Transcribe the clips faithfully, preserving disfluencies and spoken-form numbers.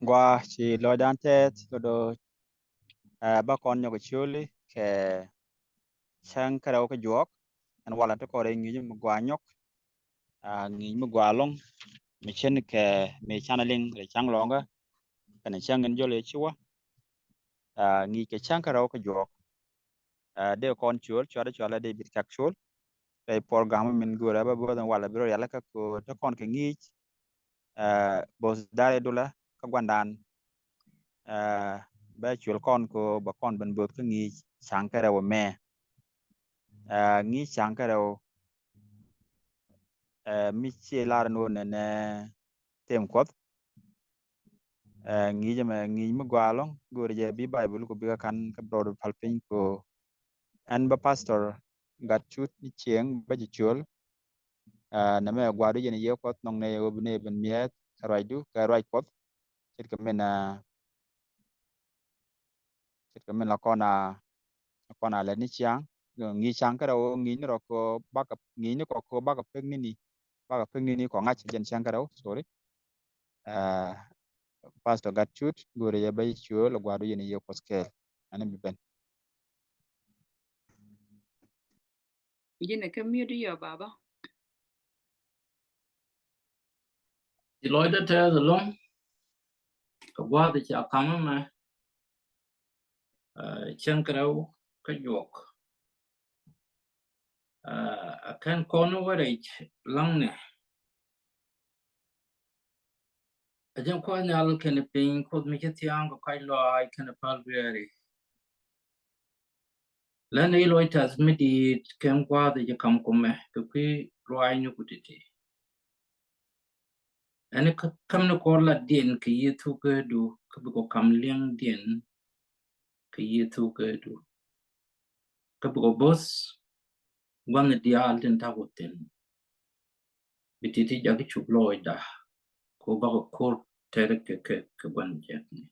Wa ci lɔcdan tɛth lɔ do, eh, ba kɔn nyɔk ciöli kɛ cäŋ kärɛw kä juɔk. Ɛn walɛ ti kɔn rɛy ŋi̱i̱c mi gɔaa nyɔk, ah, ŋi̱i̱c mi gɔaa ɛlɔ̱ŋ mi cin kɛ mi can liŋ rɛy cäŋ lɔŋä kɛnɛ cäŋ in jɔl ɛ ci wa, ah, ŋi̱i̱c kɛ cäŋ kärɛw kä juɔk. Ah, dee kɔn ciöl, cuarɛ cuarɛ dee bit kak ciöl. Rɛy program min go̱o̱rɛ bä bo̱o̱th ɛn walɛ bi rɔ rialikä ko te kɔn kɛ ŋi̱i̱c, ah, bo̱o̱th da̱rɛ dulä kä gua̱ndan. Ah, bɛ ciöl kɔn ko bɛ kɔn ben bo̱o̱th kä ŋi̱i̱c cäŋ kärɛw mɛ. Ah, ŋi̱i̱c cäŋ kärɛw, ah, mi ci lar ni wä nɛnɛ tem Kuɔth. Eh, ŋi̱i̱c ɛmɛ ŋi̱i̱c mi gɔaa ɛlɔ̱ŋ, go̱o̱rɛ jɛ bi Baibol ku bikɛ ka̱n kä brɔd pal piny ko ɛn bä Pastor Gatcut ni cieŋ bä ji̱ ciöl. Eh, nɛmɛ gua̱a̱du jɛn Yiëë Kuɔth nɔŋ nɛ ɣöö bi nɛ ben miɛɛth kɛ ruacdu kɛ ruac Kuɔth. Ce̱tkɛ min, ah, ce̱tkɛ min la kɔn a, la kɔn a lɛt ni ciaŋ. Ŋi̱i̱c cäŋ kärɛw ŋi̱i̱c ni rɔ ko bakɛ, ŋi̱i̱c ni kɔ ko bakɛ pek ni ni, bakɛ pek ni ni kɔ ŋa̱c jɛn cäŋ kärɛw, sorry. Ah, Pastor Gatcut, go̱o̱rɛ jɛ bä ji̱ ciöl, gua̱a̱du jɛn Yiëë Kuɔth kɛɛl. Ɛn bi ben. Ji̱n ɛ kä miöt yɔ baba. Ci lɔcdä tɛth ɛlɔ̱ŋ kɛ gua̱a̱th ca ka̱m ɛmɛ, ah, cäŋ kärɛw kä juɔk. Ah, a kɛn kɔn wä rɛc laŋnɛ. A jɛn Kuɔth Nhial kɛnɛ piny, Kuoth mi ci thia̱a̱ŋ kɛ kɔc lɔaac kɛnɛ päl dueeri. Lɛn i̱ lɔc tɛth mi di̱i̱t kɛn gua̱a̱th i̱ ci ka̱m kumɛ kɛ kui̱ ruaacni ku ti̱ti̱. Ɛn i̱ kä-, käm ni kɔr latdiɛn kɛ Yiëë thukädu kä bikɔ ka̱m liɛŋdiɛn kɛ Yiëë thukädu. Kä bikɔ bo̱th gua̱n diaal tin ta̱k wä thi̱n. Bi ti̱ti̱ jak i̱ cuk lɔɔcda. Ko bakɔ ko̱r tɛr kɛ kɛ kɛ gua̱n jɛkni.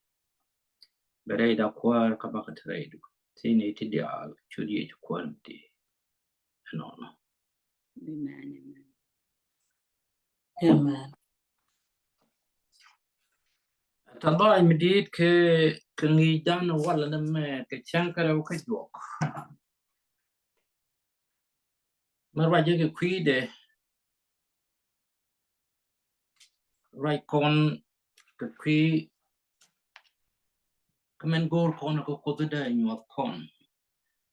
Bɛ rɛyda kuäär kä bakɔ te rɛydu. Thi̱n i̱ ti diaal cu Yecu Kuäär mi ti. Ɛnɔnɔ. Amen, amen. Amen. Ta dhɔac mi di̱i̱t kɛ, kɛ ŋi̱i̱cdan walɛ ni mɛ kɛ cäŋ kärɛw kä juɔk. Mɛ ruacä kɛ kui̱dɛ, ruac kɔn kɛ kui̱, kä mɛn go̱o̱r kɔn kɛ Kuoth dee nyuɔth kɔn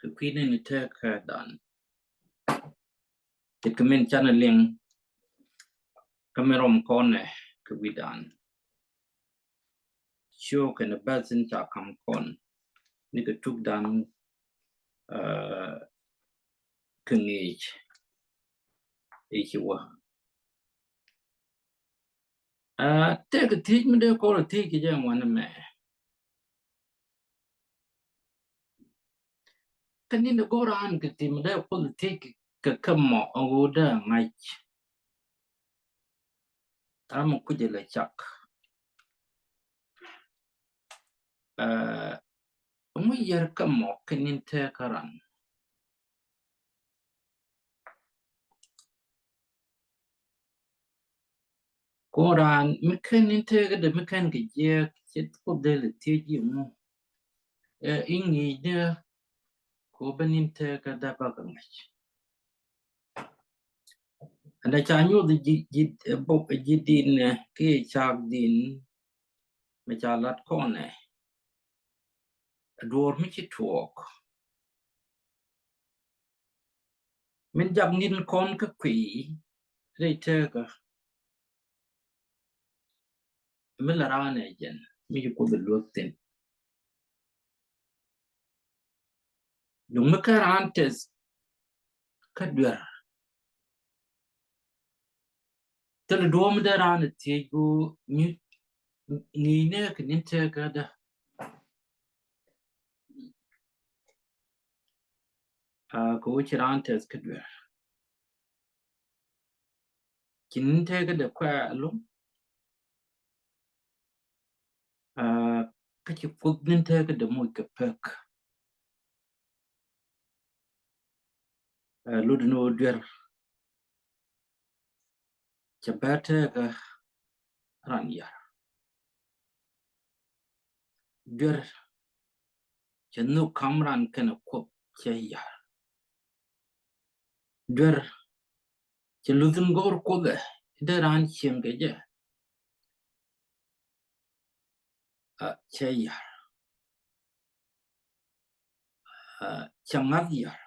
kɛ kui̱ ni ni tëkädan. Ce̱tkɛ min canɛ liŋ kä min rɔm kɔn ɛ kɛ wi̱dan. Ciö kɛnɛ bɛth in ca ka̱m kɔn ni kɛ tukdan, ah, kɛ ŋi̱i̱c i̱ ci wä. Ah, tëëkɛ thiec mi dee kɔr thiec kɛ jɛ ŋuan mɛ. Kä ni̱n dee go̱o̱r an kɛ tim dee Kuoth thiec kɛ kä mɔ a ɣöö dee ŋa̱c. Ram mi kucɛ lɛ cak. Ɛ, ŋu yɛr kä mɔ kɛ ni̱n tëë kä ran. Ko ran mi kɛn ni̱n tëë kä dee mi kɛn kɛ jiɛk cɛ Kuoth dee lɛ thiec i̱ ŋu. Ɛ, i̱ ŋi̱i̱c dee ko bä ni̱n tëë kä dee bä kɛ ŋa̱c. Ɛn dee ca nyuɔth ji̱, ji̱, ɛ, bok, ɛ, ji̱ din, ɛ, kiɛ cak din mi ca lat kɔnɛ. Ɛ duɔ̱ɔ̱r mi ci tuɔɔk. Min jak ni̱n kɔn kä kui̱ rɛy tëëkä. Mi la raan ɛ jɛn mi ci Kuoth ɛ luäk thi̱n. Duŋ mi kä raan tɛth kä duer. Thilɛ duɔ̱ɔ̱p mi dee raan ɛ thiec ku ŋi̱i̱c, ŋi̱i̱c nɛ kɛ ni̱n tëëkä dee. Aa, kɛ ɣöö ci raan tɛth kä duer. Ci ni̱n tëëkä dee kuɛ ɛlɔ̱ŋ. Aa, kä ci Kuoth ni̱n tëëkä dee moc kɛ pek. Aa, lotdɛ ni ɣöö duer cɛ bɛr tëëkä ran yar. Duer cɛ nhök kam ran kɛnɛ Kuoth cɛ yar. Duer cɛ luth in go̱o̱r Kuoth ɛ dee ran cieŋ kɛ jɛ. Ɛ, cɛ yar. Ɛ, cɛ ŋa̱th yar.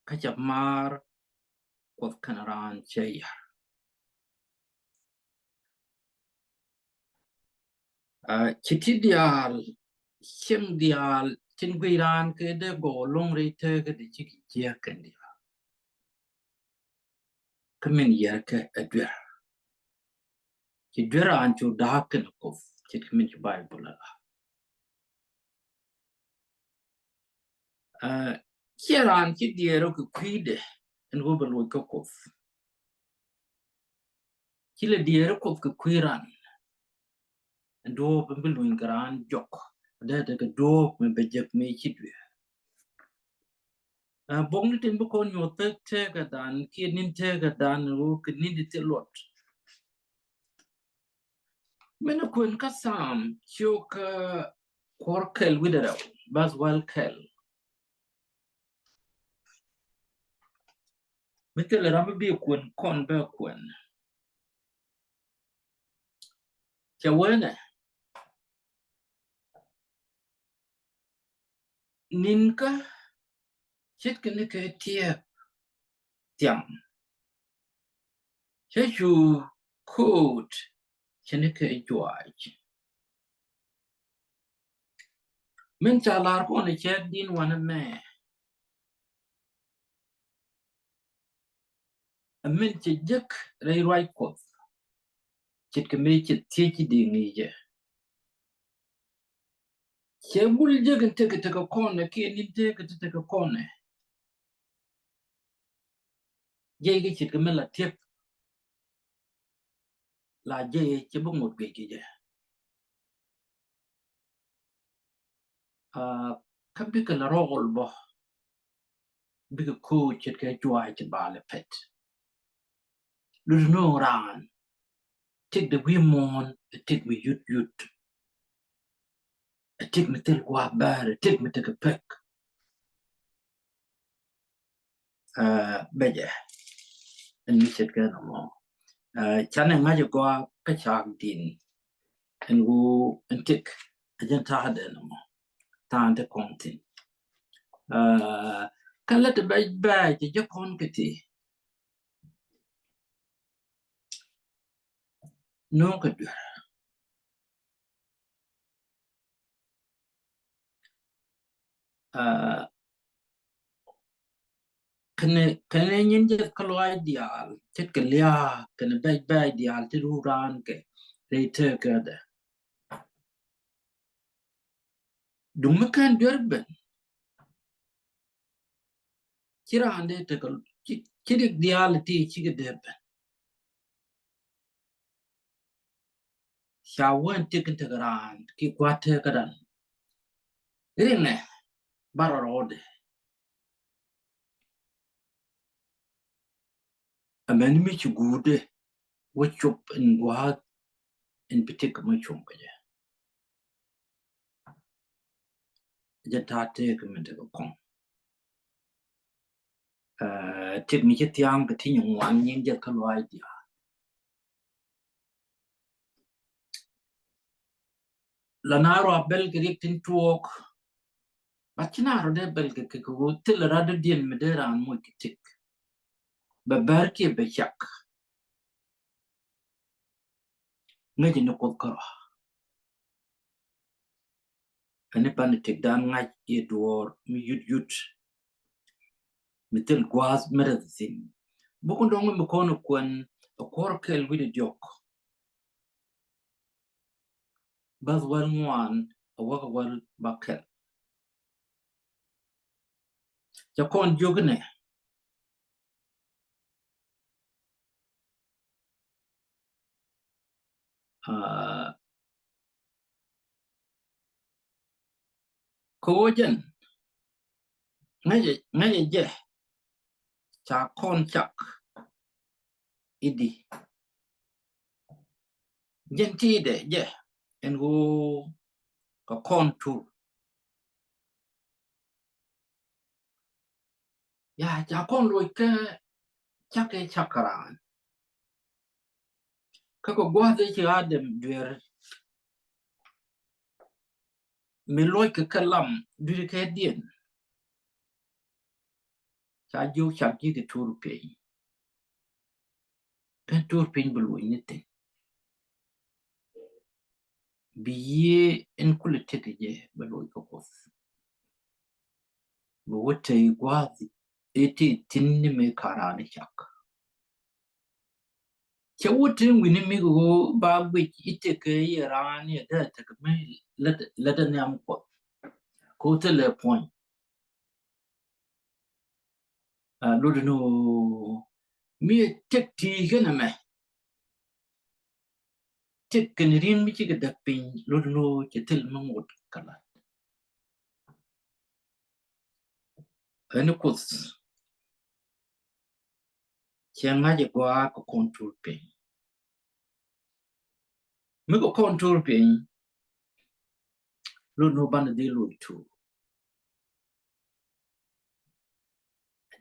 Kä cɛ maar Kuoth kɛnɛ ran cɛ yar. Ɛ, ci ti diaal, cieŋ diaal tin guiy raan kɛ dee gɔw lo̱ŋ rɛy tekä di ci ki jiäk kɛn diaal. Kä min yɛrkɛ ɛ duer. Ci duer raan cu da̱a̱k kɛnɛ Kuoth ce̱tkɛ min ci Bayböl ɛ la. Ɛ, ciɛ raan ci diɛɛr rɔ kɛ kui̱dɛ ɛn ɣöö bɛ loc kä Kuoth. Ci lɛ diɛɛr rɔ Kuoth kɛ kui̱ ran ɛn duɔ̱ɔ̱p ɛn bi luny kɛ raan jɔk. Dee tekɛ duɔ̱ɔ̱p mi bɛ jek mi ci duer. Ɛ, buɔ̱kni tin bi kɔn nyuɔth tek tekädan kiɛ ni̱n tekädan ɣöö kɛ ni̱n ti thil luɔt. Min kuën kä Sam cio̱kä kuɔr kɛl wi̱cdɛ rɛw, bäth wäl kɛl. Mi thilɛ ram mi bi kuën kɔn bɛ kuën. Cɛ wee nɛ, ni̱nkä ce̱tkɛ ni kɛ tiɛɛp thiam. Cä cu ko̱o̱t cɛ ni kɛ juaac. Min ca lar kɔn cɛ din wanɛ mɛ. Ɛ min cɛ jek rɛy ruac Kuɔth. Ce̱tkɛ mëë cɛ thiec ci di ŋi̱i̱cɛ. Cɛ gul jek in tekɛ tekɛ kɔnɛ kiɛ ni̱n tekɛ tekɛ kɔnɛ. Jiɛc kɛ ce̱tkɛ mi la tiep. La jiɛc cɛ bi ŋot guic kɛ jɛ. Aa, kä bikɛ la rɔɔl bä. Bikɛ ko̱o̱c ce̱tkɛ juaac ti baalɛ pɛt. Lut no̱o̱ŋ raan. Tik di wi̱i̱ muɔ̱ɔ̱n, tik mi yut yut. Ɛ tik mi thil gua̱a̱th bäär, ɛ tik mi tekɛ pek. Ɛ, bɛ jɛ. Ɛn mi ce̱tkɛ nɔmɔ. Ɛ, canɛ ŋa̱c ɛ gɔaa kä cak din. Ɛn wu ɛn tik ɛ jɛn ta̱a̱dɛ nɔmɔ. Ta̱a̱n ti kɔŋ thin. Ɛ, kä lät ɛ bɛ bɛ jɛ jɛ kɔn kɛ ti. No̱o̱ŋ kɛ duer. Aa, kɛnɛ, kɛnɛ nyin jɛ kä luaac diaal, ce̱tkɛ lia̱a̱, kɛnɛ bɛc bɛc diaal ti ruu raan kɛ rɛy tekädɛ. Duŋ mi kɛn duer ben. Ci raan dee tekɛ, ci, ci rik diaal ti cikɛ dee ben. Ca wä in tik in tekɛ raan ki gua̱a̱th tekädan. Rinɛ barɛ rɔɔdɛ. Amäni mi ci guutdɛ wä cop in gua̱a̱th in bi tik kɛ mi cuɔ̱ŋ kɛ jɛ. Jɛ ta̱a̱ tëëk min tekɛ kɔŋ. Ɛ, tik mi ci thia̱a̱ŋ kɛ ti nyin ŋuan nyin jɛ kä luaac diaal. La na rua bɛl kɛ riɛk tin tuɔɔk. Ba ci na rua dee bɛl kɛ kɛ kɛ ɣöö thilɛ rua dee diɛn mi dee raan moc kɛ tik. Bɛ bär kiɛ bɛ cak. Ŋäcɛ ni Kuoth kärɔa. Ani pani tikdan ŋa̱c i̱ duɔ̱ɔ̱r mi yut yut. Mi thil gua̱a̱th mi rɛth thi̱n. Buk in dɔ̱ŋ mi kɔn kuɛn ɛ kuɔr kɛl wi̱cdɛ diɔ̱k. Bäth wäl ŋuan ɛ wäk ɛ wäl ba kɛl. Cɛ kɔn jiök inɛ. Aa, kɛ ɣöö jɛn ŋäcɛ, ŋäcɛ jɛ ca kɔn cak i̱di. Jɛn ti̱i̱dɛ jɛ ɛn ɣöö kɛ kɔn tur. Ya ca kɔn loc kä cakɛ cak raan. Kä kɛ gua̱th i̱ ci Adam duer mi loc kɛ kɛ lam dui̱r kɛ diɛn. Ca jiök cak ji̱ kɛ tur piny. Kɛn tur piny bi luny ni thi̱n. Bi yiëë in kulɛ tek jɛ bɛ loc kɛ Kuoth. Bi wä tey gua̱a̱th i̱ ti thi̱n ni mëë ka̱raani cak. Cɛ wä ti wi̱ni mi kɛ ɣöö ba guic i̱ tekɛ yɛ raan yɛ dee tekɛ mi lät, lät nhiam Kuɔth. Kɛ ɣöö thilɛ puɔ̱ny. A, lotdɛ ni ɣöö mi tek ti kɛn ɛmɛ. Tek kɛn rin mi cikɛ däk piny, lotdɛ ni ɣöö cɛ thil mi ŋot kɛ lat. Ɛn Kuoth cɛ ŋa̱c ɛ gɔaa kɛ kɔn tur piny. Mi kɛ kɔn tur piny, lotdɛ ni ɣöö banɛ dhil loc tur.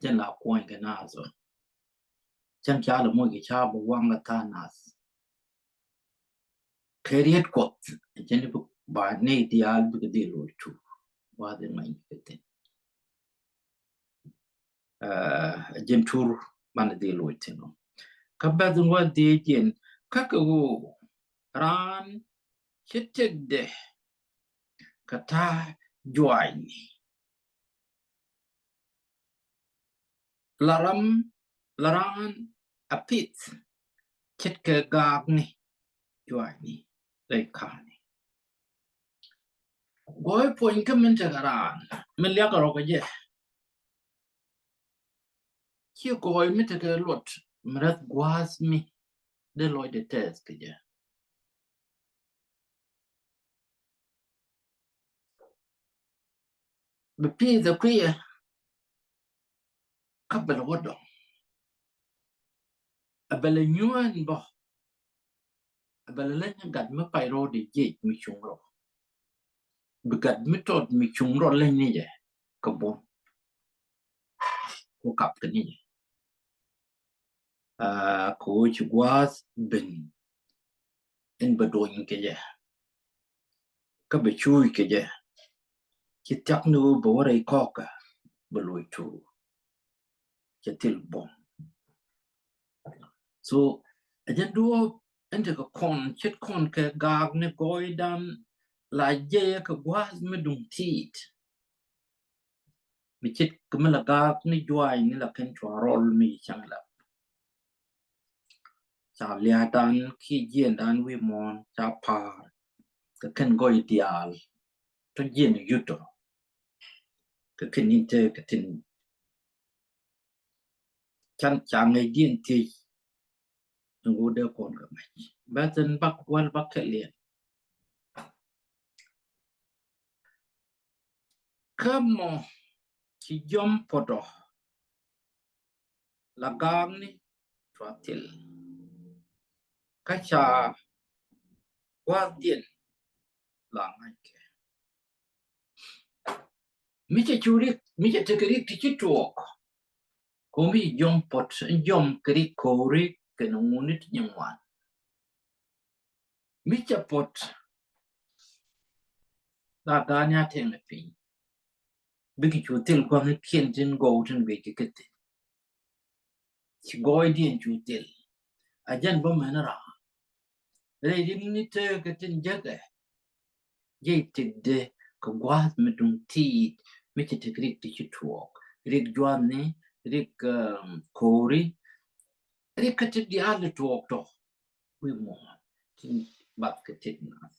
Jɛn la kuɔny kɛ naath ɔ. Cɛn ca lɛ moc kɛ ca bi waŋ kɛ tha̱a̱ŋ nath. Kɛ riet Kuɔth, jɛn bi ba nɛy diaal bikɛ dhil loc tur. Gua̱a̱th in ŋa̱c kɛ thi̱n. Ɛ, jɛn tur banɛ dhil loc thi̱n ɔ. Kä bɛth in wä dhiec jɛn, kä kɛ ɣöö raan ci tekdɛ kɛ ta̱a̱ juaacni. La ram, la raan a pith ce̱tkɛ gaakni juaacni rɛy ka̱a̱ni. Gɔɔy puɔ̱ny kä min tekɛ raan min liakɛ rɔ kɛ jɛ. Ci gɔɔy mi tekɛ luɔt mi räth gua̱a̱th mi dee lɔcdɛ tɛth kɛ jɛ. Bi pi̱i̱th ɛ kuiyɛ kä bɛ lɛ wä dɔ̱ŋ. Ɛ bɛ lɛ nyuään bä. Ɛ bɛ lɛ leny gat mi pay rɔɔd ɛ jiec mi cuŋ rɔ. Bi gat mi tɔt mi cuŋ rɔ leny ni jɛ kɛ buɔ̱m. Ku kap kɛ ni jɛ. Aa, kɛ ɣöö ci gua̱a̱th ben in bɛ duɔny kɛ jɛ. Kä bɛ cuuc kɛ jɛ. Ci thiak ni ɣöö bɛ wä rɛy kɔkä bɛ loc tur. Cɛ thil buɔ̱m. So, ɛ jɛn duɔ̱ɔ̱p in tekɛ kɔn, ce̱t kɔn kɛ gaak ni gɔɔydan la jɛ kɛ gua̱a̱th mi duŋ ti̱i̱t. Mi ce̱tkɛ mi la gaak ni juaacni la kɛn cua rɔl mi cäŋ lap. Ca lia̱a̱dan kiɛ jiɛndan wi̱i̱ muɔ̱ɔ̱n ca pa̱a̱r kɛ kɛn gɔɔy diaal. Tɔ jiɛn yut tɔ kɛ kɛn in te kɛ tin. Can ca ŋäc diɛn thiec. Ɛn ɣöö dee kɔn kɛ ŋa̱c bɛ thi̱n bak wäl bak kɛ liɛl. Kä mɔ ci jiɔm puɔtɔ la gaakni cua thil. Kä ca gua̱a̱thdiɛn la ŋa̱ckɛ. Mi cɛ cu rik, mi cɛ tekɛ rik ti ci tuɔɔk. Ko̱mi jiɔm puɔt, jiɔm kɛ rik ko̱ri kɛnɛ ŋuni ti nyin wan. Mi cɛ puɔt la ga̱a̱n ya tɛŋɛ piny. Bikɛ cu thil gua̱n kiɛn tin gɔw tin guic kɛ kɛ thil. Ci gɔɔydiɛn cu thil. A jɛn bä mɛn raa. Rɛy rin ni tekɛ tin jäkɛ. Jɛ tekdɛ kɛ gua̱a̱th mi duŋ ti̱i̱t mi cɛ tek rik ti ci tuɔɔk. Rik jua̱thni, rik, um, ko̱ri. Rik kä ti diaal ti tuɔɔk tɔ. Wi̱i̱ muɔ̱ɔ̱n tin bath kɛ tet nath.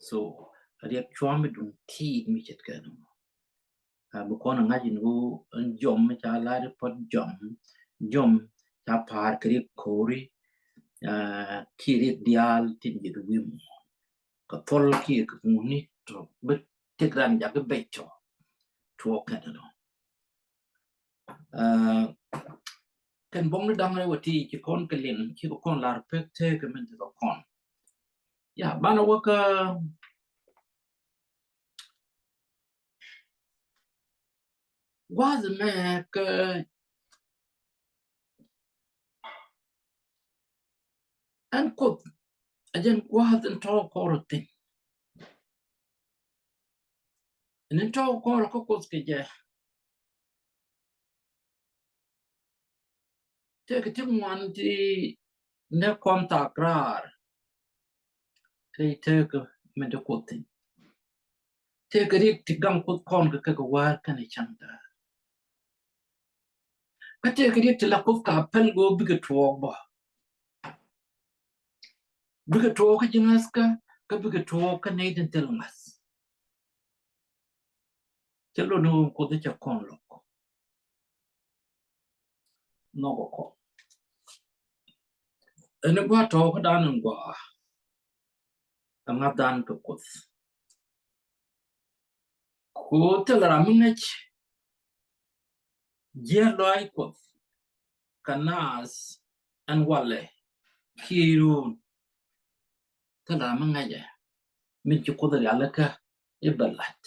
So riɛk cuam mi duŋ ti̱i̱t mi ce̱tkɛ nɔ. A bi kɔn a ŋa̱c in ɣöö ɛn jiɔm mi ca lar i̱ puɔt jiɔm, jiɔm ca pa̱a̱r kɛ rik ko̱ri, a, kiɛ rik diaal tin ji̱ wi̱i̱ muɔ̱ɔ̱n. Kɛ thol kiɛ kɛ ŋuni tɔ bi tek ran jak i̱ bec tɔ tuɔɔk kɛn ɛnɔ. A, kɛn buɔ̱ŋni da̱ŋ rɛw ɛ ti ci kɔn kɛ liŋ, ci kɛ kɔn lar pek tëëkɛ min ti kɛ kɔn. Ya, banɛ wä kä gua̱a̱th mɛ kä ɛn Kuoth, ɛ jɛn gua̱a̱th in tɔ̱ kɔr thin. Ɛn in tɔ̱ kɔr kä Kuoth kɛ jɛ. Tëëkɛ ti ŋuan ti nɛ kɔn thaak raar. Rɛy tëëkɛ min ti Kuoth thin. Tëëkɛ riɛk ti gaŋ Kuoth kɔn kɛ kɛ kɛ wäär kɛnɛ cäŋ da̱a̱r. Kä tëëkɛ riɛk ti la Kuoth ka päl go̱o̱r bikɛ tuɔɔk bä. Bikɛ tuɔɔk kä ji̱ ŋäthkä, kä bikɛ tuɔɔk kä nɛy tin thil ŋa̱th. Cɛ lot ni ɣöö Kuoth cɛ kɔn lɔk. Nhɔkɛ kɔn. Ɛn i̱ gua̱a̱th tɔ̱ kä dan in gɔaa. Ɛ ŋa̱thdan kɛ Kuoth. Ku thilɛ ram mi ŋäc jiäk lɔaac Kuɔth kɛ naath ɛn walɛ kiɛ run. Thilɛ ram mi ŋäcɛ min ci Kuoth rialikä i̱ bɛ la̱t.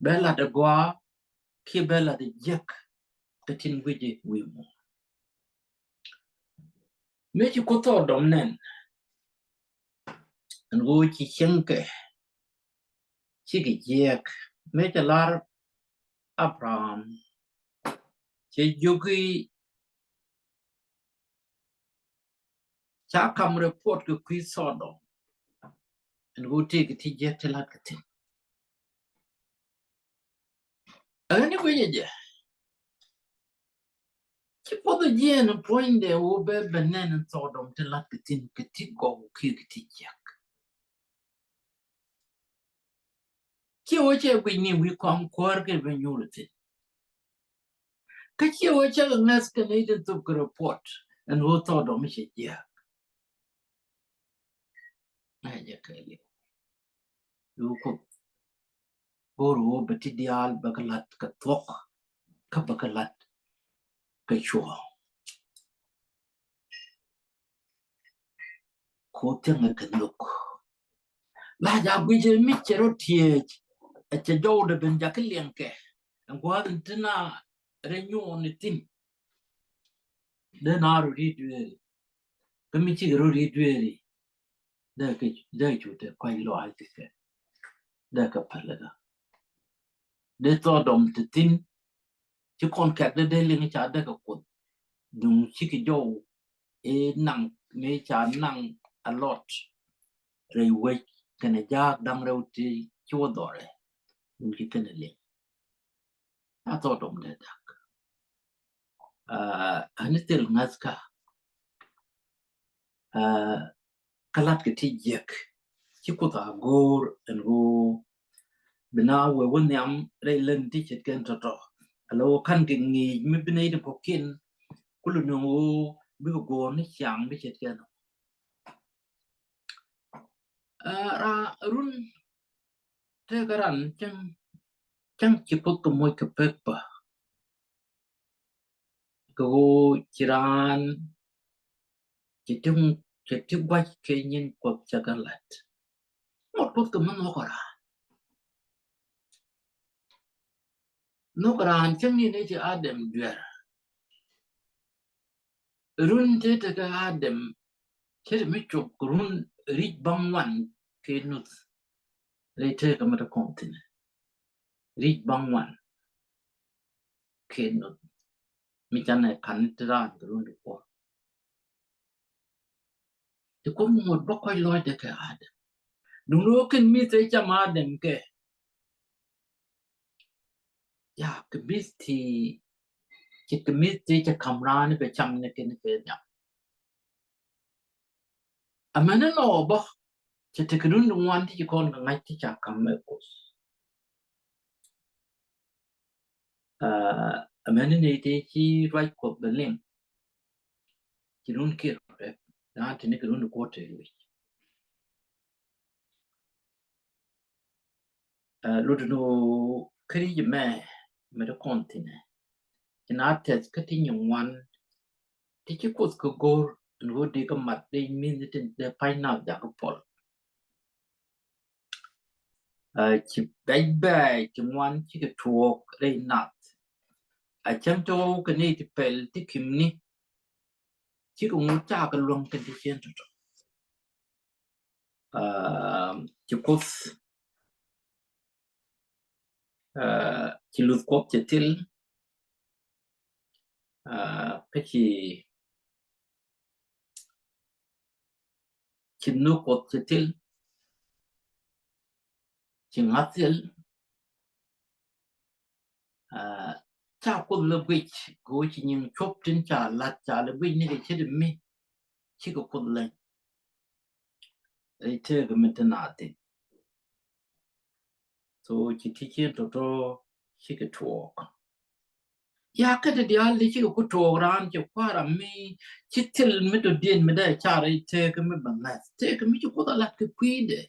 Bɛ la̱t ɛ gɔaa kiɛ bɛ la̱t ɛ jiäk kɛ tin gui̱c i̱ wi̱i̱ muɔ̱ɔ̱n. Mëë ci Kuoth thɔɔdɔm nɛn ɛn ɣöö ci cieŋkɛ cikɛ jiɛɛk. Mëë cɛ lar Abraham cɛ jiök i̱ ca kam report kɛ kui̱ Sodom ɛn ɣöö tëëkɛ ti jiɛɛk ti la̱tkɛ thi̱n. Ɛ ɣän i̱ guicɛ jɛ ci Kuoth jiɛɛn puɔ̱nydɛ ɣöö bɛ bɛ nɛn in Sodom ti la̱tkɛ thi̱n kɛ ti gɔw kiɛ kɛ ti jiäk. Ciɛ wä cɛ guic ni wi̱i̱ kɔm kuäär kɛ bɛ nyuur thi̱n. Kä ciɛ wä cɛ kɛ ŋäth kɛ nɛy tin thop kɛ report ɛn ɣöö Sodom cɛ jiäk. Ŋäcɛ kɛ liw. Yo̱o̱ Kuoth go̱o̱r ɣöö bɛ ti diaal bɛ kɛ la̱t kɛ thuɔ̱k kä bɛ kɛ la̱t kɛ cuɔ̱ɔ̱ŋ. Kuoth thiäŋɛ kɛ nhök. La ja̱ guic ɛ mi cɛ rɔ tiɛɛc ɛ cɛ jɔwdɛ ben jakä liɛŋkɛ. Ɛn gua̱a̱th in ti na rɛ nyuɔɔn ni thi̱n. Dee na rɔ ri dueeri. Kä mi cikɛ rɔ ri dueeri. Dee kɛ, dee cu te kɔc lɔaac kɛ kɛ. Dee kɛ pälikä. Dee Sodom te thi̱n. Ci kɔn kɛk dee dee liŋ ca dee kɛ Kuoth. Duŋ cikɛ jɔw i̱ naŋ mëë ca naŋ a lot. Rɛy wec kɛnɛ jaak da̱ŋ rɛw ti ci wä dhɔrɛ. Duŋ ci kɛnɛ liŋ. A Sodom dee dak. Aa, ani thil ŋäthkä. Aa, kä la̱tkɛ ti jiäk. Ci Kuoth a go̱o̱r ɛn ɣöö bi na wee wä nhiam rɛy län ti ce̱tkɛn tɔ̱tɔ̱. Ala ɣöö ka̱n kɛ ŋi̱i̱c mi bi nɛy ti kɔ̱kiɛn kulɛ nöŋ ɣöö bikɛ guɔ̱ɔ̱r ni ciaŋ bi ce̱tkɛn. Aa, ra run tëëkä ran cäŋ, cäŋ ci Kuoth kɛ moc kɛ pek bä. Kɛ ɣöö ci raan ci ti, ci ti gua̱c kɛ nyin Kuɔth cɛ kɛ la̱t. Ŋot Kuoth kɛ mi nhɔk raan. Nhɔk raan cäŋ ni ni ci Adam duer. Run tëë tekɛ Adam cɛ ti mi cop kɛ run ri̱c baŋ wan kɛ nuth. Rɛy tëë kɛ mi te kɔn thi̱n. Ri̱c baŋ wan kɛ nuth. Mi canɛ ka̱n ti raan kɛ run ti kuɔr. Ti Kuoth mi ŋot bä kɔc lɔcdɛ kɛ Adam. Duŋ ni wä kɛn mi̱th tëë cam Adam kɛ. Ya kɛ mi̱th ti, ci kɛ mi̱th ti cɛ ka̱m raan bɛ cam ni kɛn kɛ nhiam. Amäni nɔ bä cɛ tekɛ run ti ŋuan ti ci kɔn kɛ ŋa̱c ti ca ka̱m mɛ Kuoth. Aa, amäni ni ti ci ruac Kuɔth bɛ liŋ. Ci run kiɛ run rɛp. Aa, ti ni kɛ run ti kuɔt te wi̱c. Aa, lut ni kä ri̱c mɛ, mɛ ti kɔn thi̱nɛ. Ci na tɛth kä ti nyin ŋuan. Ti ci Kuoth kɛ go̱r ɛn ɣöö dee kɛ mat dee mi̱th tin dee pa̱ny nath jakä puɔl. Ɛ, ci bɛc bɛɛc ti ŋuan cikɛ tuɔɔk rɛy nath. Ɛ cäŋ tɔ̱ kɛ nɛy ti pɛl ti ki̱mni cikɛ ŋut cakɛ luäŋ kɛn ti ciën tɔ̱tɔ̱. Ɛ, ci Kuoth, ɛ, ci luth Kuɔth cɛ thil. Ɛ, kä ci, ci nhök Kuɔth cɛ thil, ci ŋa̱th thil. Ɛ, ca Kuoth lɛ guic kɛ ɣöö ci nyiŋ cuɔp tin ca la̱t ca lɛ guic ni kɛ ce̱t mi cikɛ Kuoth leny. Rɛy tëëkɛ mi te naath thi̱n. So ci ti ciën tɔ̱tɔ̱ cikɛ tuɔɔk. Ya kä ti diaal ti cikɛ ku tuɔɔk raan ci kua̱r ami ci thil mi dɔ̱diɛn mi dee car i̱ tëëkɛ mi bɛ ŋäth. Tëëkɛ mi ci Kuoth a la̱t kɛ kui̱dɛ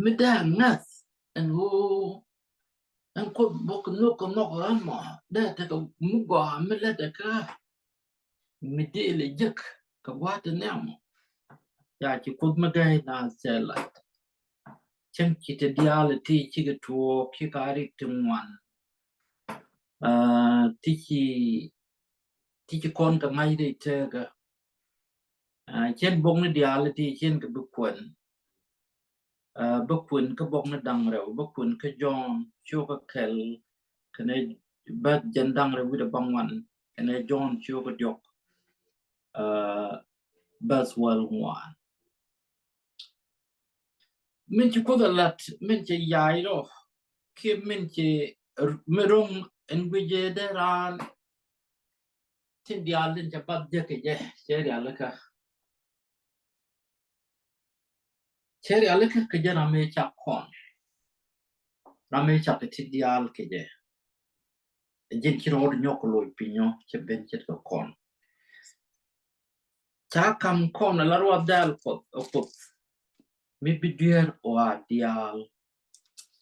mi dee ŋäth ɛn ɣöö ɛn Kuoth bok nhök kɛ nhɔk ɛmɔ dee tekɛ mi gɔaa mi lätdɛ kä mi dee lɛ jek kɛ gua̱a̱th ti nhiam. Ya ci Kuoth mi gäi naath cɛ lat. Cäŋ ci ti diaal ti cikɛ tuɔɔk cikɛ rik ti ŋuan. Ɛ, ti ci, ti ci kɔn kɛ ŋa̱c rɛy tëëkä. Ɛ, cɛn bok ni diaal ti cɛn kɛ bi kuɛn. Ɛ, bä kuën kä bok ni da̱ŋ rɛw, bä kuën kä Jɔ̱ɔ̱n cio̱kä kɛl kɛnɛ bäth jɛn da̱ŋ rɛw wi̱cdɛ bäŋuan kɛnɛ Jɔ̱ɔ̱n cio̱kä diɔ̱k, ɛ, bäth wäl ŋuan. Min ci Kuoth a lat min ci yay rɔ kiɛ min ci, min ro̱ŋ ɛn guic jɛ dee raan tin diaal tin cɛ bath jek kɛ jɛ cɛ rialikä. Cɛ rialikä kɛ jɛ ram mi cak kɔn. Ram mi cak kɛ ti diaal kɛ jɛ. Jin ci rɔɔd nyɔk loc piny ɔ cɛ ben ce̱tkɛ kɔn. Ca kam kɔn ala ruath dɛl Kuɔth, ɛ Kuoth mi bi duer ɣɔaa diaal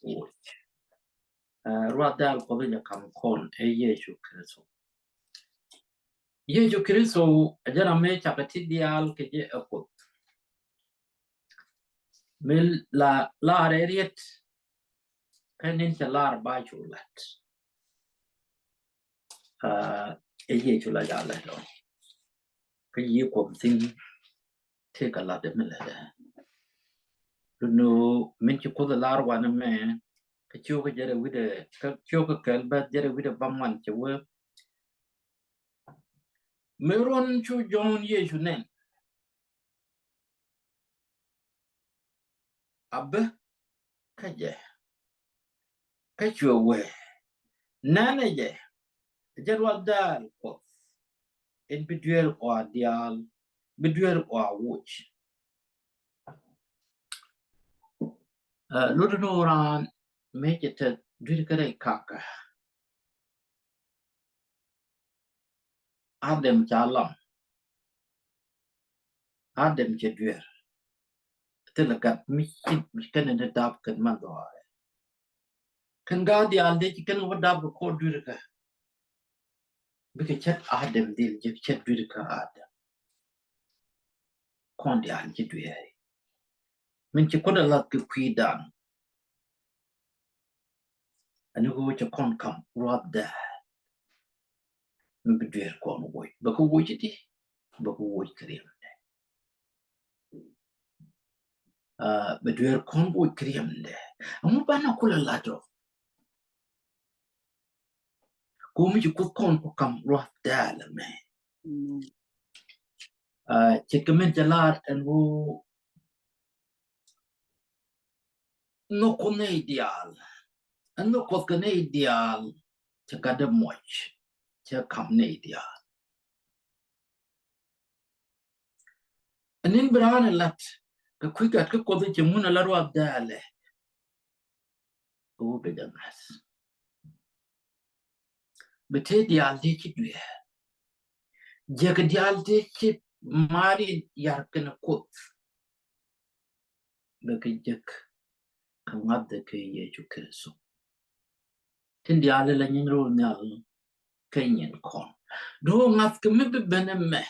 woc. Ɛ, ruath dɛl Kuɔth jɛ kam kɔn ɛ Yecu Kritho. Yecu Kritho ɛ jɛn ram mi cakɛ ti diaal kɛ jɛ ɛ Kuoth. Mi la, lar ɛ riet kä nin cɛ lar ba cu lat. Ɛ, ɛ Yecu la ja lat ɔ. Kä yi Kuɔth thi̱n tëëkɛ lat mi lätdɛ. Duŋni min ci Kuoth lar wanɛ mɛ kä cio̱kä jɛrɛ wi̱cdɛ, kä cio̱kä kɛl bäth jɛrɛ wi̱cdɛ bäŋuan cɛ wee. Mi ruɔ̱n cu Jɔ̱ɔ̱n Yecu nɛn a bä kä jɛ kä cuɛ wee nɛnɛ jɛ, jɛ ruath dɛl Kuɔth in bi duer ɣɔaa diaal, bi duer ɣɔaa woc. Ɛ, lotdɛ ni ɣöö raan mëë cɛ te dui̱r kä rɛy kakä. Adam ca lam. Adam cɛ duer. Thilɛ gat mi ci kɛn ni dap kɛn man dhɔaarɛ. Kɛn gaat diaal dee ci kɛn wä dap kɛ kɔn dui̱r kä. Bikɛ cät Adam dhil jɛ cät dui̱r kä Adam. Kɔn diaal ci duer. Min ci Kuoth a lath kɛ kui̱dan. Ani ɣöö cɛ kɔn kam ruath dɛl. Mi bi duer kɔn woc bɛ kɛ woc iti bɛ kɛ woc kɛ riɛmdɛ. Ɛ, bɛ duer kɔn woc kɛ riɛmdɛ. Ɛŋu banɛ kulɛ lat ɔ? Komi ci Kuoth kɔn ku kam ruath dɛl mɛ. Ɛ, ce̱tkɛ min cɛ lar ɛn ɣöö nhök Kuoth nɛy diaal. Ɛn nhök Kuɔth kɛ nɛy diaal cɛ gatdɛ muɔc, cɛ kam nɛy diaal. Ɛn in bi raan ɛ lat kɛ kui̱ gat kä Kuɔth cɛ ŋun ɛ la ruath dɛlɛ. Ɛ wä bɛ jɛ ŋa̱th. Bɛ tëë diaal tëë ci duer. Jiäk diaal tëë ci mari yar kɛnɛ Kuoth. Bɛ kɛ jek kɛ ŋa̱th kɛ Yecu Kritho. Tin diaal la nyin rol nhial. kɛ nyin kɔn. Duŋ ŋa̱th kɛ mi bi ben ɛmɛ,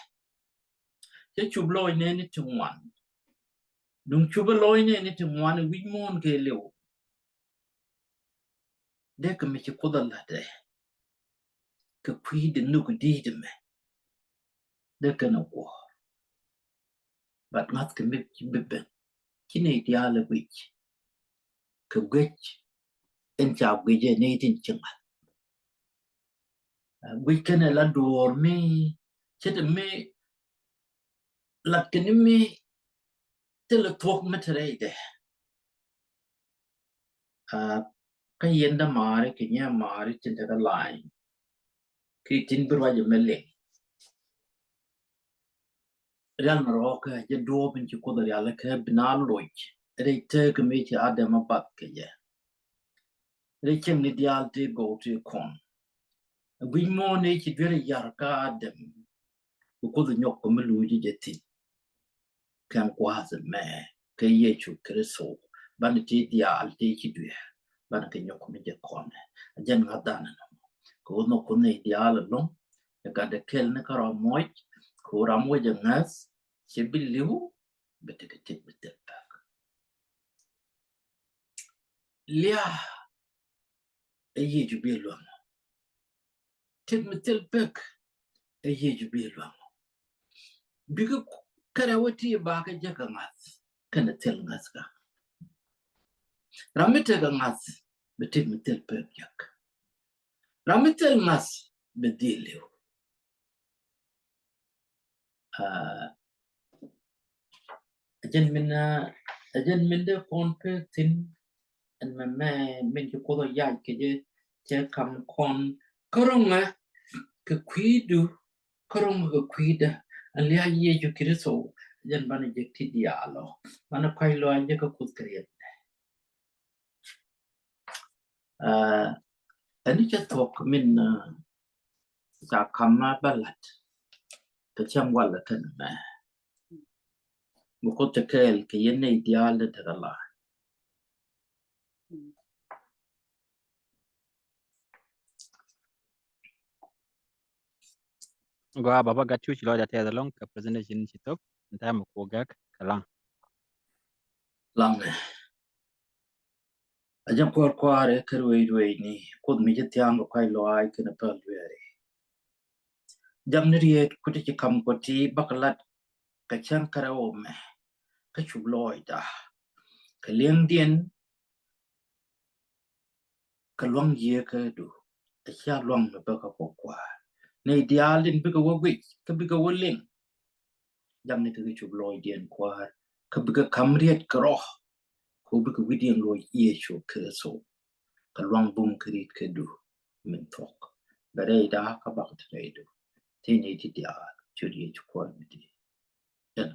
cɛ cup lɔc nɛni ti ŋuan. Duŋ cupɛ lɔc nɛni ti ŋuan wi̱c muɔ̱ɔ̱n kɛ liw. Dee kɛ mi ci Kuoth ɛ la̱tdɛ kɛ kui̱dɛ nhök di̱i̱t ɛmɛ, dee kɛn ɛ guɔ̱ɔ̱r. But ŋa̱th kɛ mi ci bi ben, ci nɛy diaal ɛ guic kɛ guic in ca guic ɛ nɛy tin ci ŋa̱th. Guic kɛn ɛ la duɔ̱ɔ̱r mi ce̱t mi lat kɛn mi thilɛ thuɔ̱k mi te rɛydɛ. Kä yɛn dämaari kɛ nyɛmaari tin te kä lany, ki tin bi ruac ɛmɛ liŋ. Rial ni rɔɔkä jɛ duɔɔp in ci Kuoth rial kɛ bi na loc rɛy tëëk mi ci Adam a bath kɛ jɛ. Rɛy cieŋni diaal ti gɔw ti kɔn, guic muɔ̱ɔ̱n ni ci duer yar kä Adam. Bi Kuoth nyɔk kɛ mi luuc jɛ thi̱n kɛn gua̱a̱th ɛmɛ kɛ Yecu Kritho, banɛ ti diaal ti ci duer, banɛ kɛ nyɔk kɛ mi jɛ kɔnɛ. A jɛn ŋa̱th danɛ nɔmɔ kɛ wä nhɔk Kuoth nɛy diaal ɛlɔ̱ŋ. Ɛ gatdɛ kɛl ni kä ram muɔc, kɛ wä ram wec ɛ ŋäth cɛ bi li̱w, bɛ tekɛ tit bi thil pek. Liaa ɛ Yecu bi luäŋ. Tit mi thil pek ɛ Yecu bi luäŋ. Bikɛ kɛrɛ wä ti ba kɛ jek kɛ ŋa̱th kɛnɛ thil ŋa̱th kä. Ram mi tekɛ ŋa̱th bɛ tit mi thil pek jek. Ram mi thil ŋa̱th bɛ dhil liw. Aa, a jɛn min, aa, a jɛn min dee kɔn pek thi̱n. Ɛn mɛ mɛ min ci Kuoth ɔ yac kɛ jɛ cɛ kam kɔn käroŋɛ kɛ kui̱du, käroŋɛ kɛ kui̱dä. Ɛn lia̱a̱ Yecu Kritho, a jɛn banɛ jek ti diaal ɔ, banɛ kɔ̱a̱c lɔaac jɛ kä Kuoth kɛ riɛk. Aa, ɛn cɛ thuɔ̱k min, aa, ca kam ma bä lat kɛ cäŋ walɛ kɛn mɛ. Mi Kuoth te kɛɛl kɛ yɛn nɛy diaal dee tekɛ la. Gɔaa baba gat cuc lɔcdä tɛth ɛlɔ̱ŋ kɛ presentation ci thok. Nta̱a̱ mi kuɔ gɛk kɛ laŋ. Laŋ. A jɛn kuäär kuäär ɛ kɛ ruëëc ruëëcni Kuoth mi ci thia̱a̱ŋ kɛ kɔ̱a̱c lɔaac kɛnɛ päl dueeri. Jam ni riet kuti ci kam kɔ ti bak lat kɛ cäŋ kärɛ wä mɛ kä cup lɔɔcda kɛ liɛŋdiɛn kɛ luaŋ yieekädu. A cia luaŋ mi bä kä kɔ kua̱r ni diaal din bikɛ wä guic kä bikɛ wä liŋ. Jam ni kɛ kɛ cup lɔɔcdiɛn kua̱r kä bikɛ kam riet kɛ rɔ. Kɛ wä bikɛ wi̱diɛn luɔc Yecu Kritho kɛ luaŋ bum kɛ rit kädu min thuɔ̱k. Bɛ rɛyda kä bak ti rɛydu. Ti ni ti diaal cut Yecu kua̱r mi ti. Ɛn